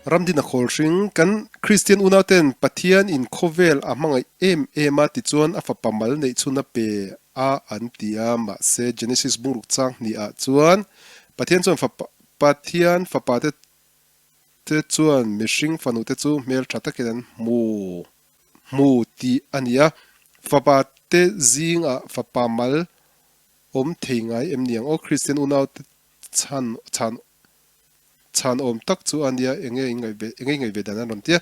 Ramdin a khawl hring. Kan Kristian unauten Pathian in khawvel a hmangaih em em a tichuan a fapa mal neih chhun a pe a an ti a, mahse Genesis bungruk chang hnih ah chuan Pathian chuan fapa Pathian fapa te te chuan mihring fanu te chu hmel tha takin an hmu hmu tih a ni a, fapa te zing ah fapa mal awm thei ngai em niang aw Kristian unaute chhan chhan Chhan awm tak chu a nia, enge in ngaih ve, enge i ngaih ve dan an rawn ti a.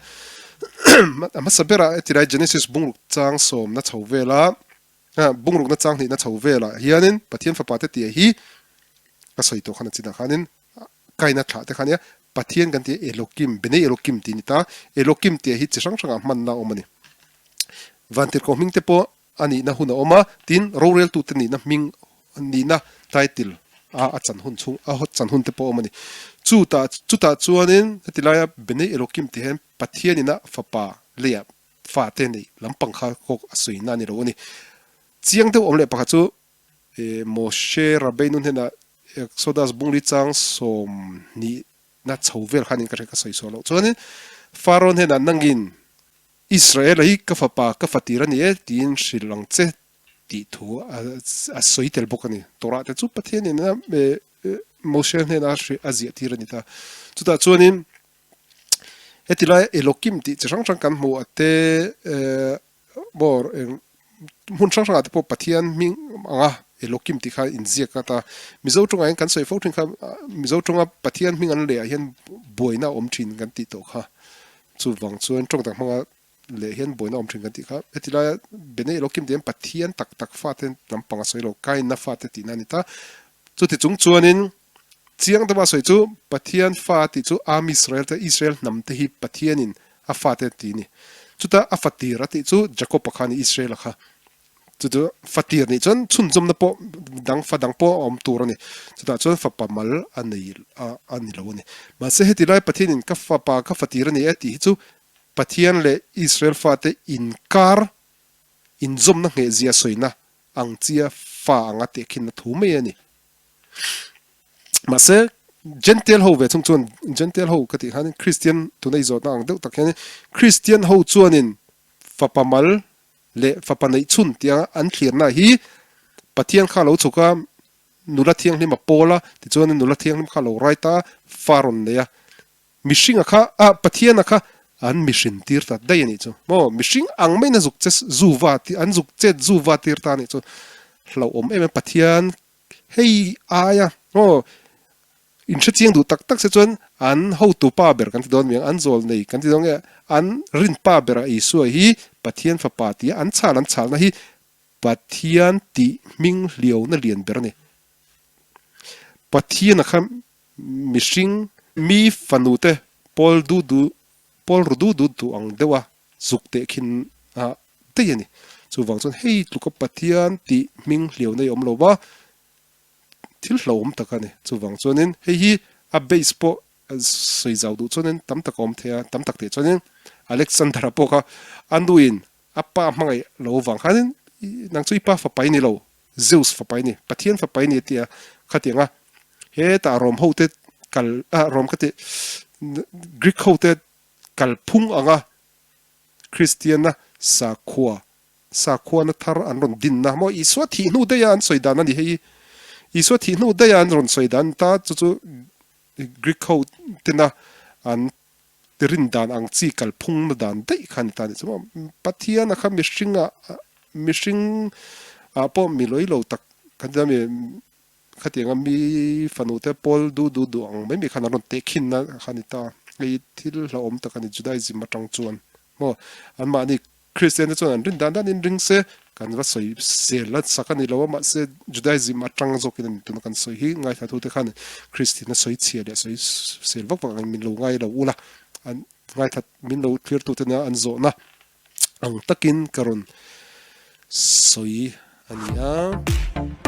A hmasa berah heti lai Genesis bungruk chang sawmna chho vela, bungrukna chang hnihna chho velah hianin Pathian fapa te tia hi ka sawi tawh khan a chinah khanin Kaina thlah te kha nia, Pathian kan tia Elokim, Benei Elokim tih a ni ta, Elokim tia hi chi hrang hrangah hmanna a awm a ni. Vantirhkoh hming te pawh A nihna hun a awm a, tin, roreltute nihna hming nihna title a a chan hun chhung a chan hun te pawh a awm a ni. Chutah chutah chuanin heti laia Benei Elokim tih hian Pathianin a fapa leiah fate neih lampang kha kawk a sawina a ni lo a ni. Chiang deuh awm leh pakhat chu Moshe Rabbeinu hnenah Exodus bungli chang 20 na chho vel khanin ka hre ka sawi sual loh chuanin Pharaoh hnenah nangin Israel hi ka fapa ka fatir a ni e tiin hrilh ang che tih thu a sawi tel bawk a ni. Torah te chu Pathianin a Moshe hnena a ziah tir a ni ta. Chutah chuanin heti lai Elokim tih chi hrang hrang kan hmuh a te maw eng hmun hrang hrangah te pawh Pathian hming anga Elokim tih kha inziak a ta. Mizo tawngah hian kan sawi fo thin kha Mizo tawnga Pathian hming an lehah hian buaina a awm thin kan tih tawh kha. Chuvang chuan tawng tak hmanga leh hian buaina awm thin kan tih kha heti laia Benei Elokim tih hian Pathian tak tak fate lampang a sawi lo, Kaina fate tihna a ni ta. Chuti chung chuanin chiang deuha sawi chu Pathian fa tih chu Am Israel te, Israel hnam te hi Pathianin a fate a ti a ni. Chuta a fatir a tih chu Jakob-a kha a ni, Israel-a kha. Chu chu fatir nih chuan chhunzawmna pawh dang fa dang pawh a awm tur a ni. Chutah chuan fapa mal a nei a a ni lo a ni. Mahse heti lai Pathianin ka fapa ka fatir a ni e tih hi chu Pathian leh Israel fate inkar inzawmna nghehzia sawina ang chia fa anga tehkhinna thu mai a ni. Mahse Gentile ho ve chung chuan Gentile ho ka tih khanin Kristian tuna i zawhna ang deuh tak hianin Kristian ho chuanin fapa mal leh fapa neih chhun tia an thlirna hi Pathian kha lo chhuk a, nula thianghlim a pawl a, tichuan nula thianghlim kha lo rai ta a, fa rawn nei a, mihringa kha ah Pathiana kha an mihrin tir ta daih a nih chu maw, mihring ang maiin a zuk che zu va an zuk chet zu va tir ta a nih chu, hlauhawm em em Pathian hei aia maw In hre chiang duh tak tak se chuan an hotu pa ber kan ti dawn miang, an zawl nei kan ti dawn nge, an rin pa berah Isua hi Pathian fapa tia an chhal an chhalna hi Pathian tih hming hliauna lian ber a ni. Pathiana kha mihring mi fanu te pawl du du pawl ru du du duh ang deuha zuk teh khin a daih a ni. Chuvang chuan hei tluka Pathian tih hming hliauna hi a awm lo va, Thil hlauhawm tak a ni. Chuvang chuanin hei hi a base pawh sawi zau duh chuanin tam tak a awm thei a, tam tak teh chuanin Alexander-a pawh kha a nuin a pa hmangaih lo vang khanin nang chu i pa fapa i ni lo, Zeus fapa i ni, Pathian fapa i ni a ti a, khatiang a hetah Rom hote kal ah Rom ka ti Greek hote kalphung anga Kristianna sakhua Sakhuana thar an rawn dinna maw Isua thih hnu daih a an sawi dan a ni hei. Isua thih hnu daih a an rawn sawi dan ta chu chu Greek ho tena an rin dan ang chi kalphungna dan daih kha a ni ta a nih chu maw. Pathian a kha mihring ah mihring ah pawh mi lawi lo tak kan ti a mi khatiang a mi fanu te pawl du du duh ang mai mai khan an rawn tehkhinna kha a ni ta. Hei thil hlauhawm tak a ni Judaism atang chuan maw anmahni Kristian te chuan an rin dan danin ring se, kan va sawi sel a sak a ni lo a, mahse Judaism atang zawkin a ni tuna kan sawi hi ngaithla tu te khan Kristian a sawi chhia leh sawi sel vak vak angin min lo ngai lo ula, an ngaithla min lo thlir tu te nia an zawhna ang takin ka rawn sawi a ni a.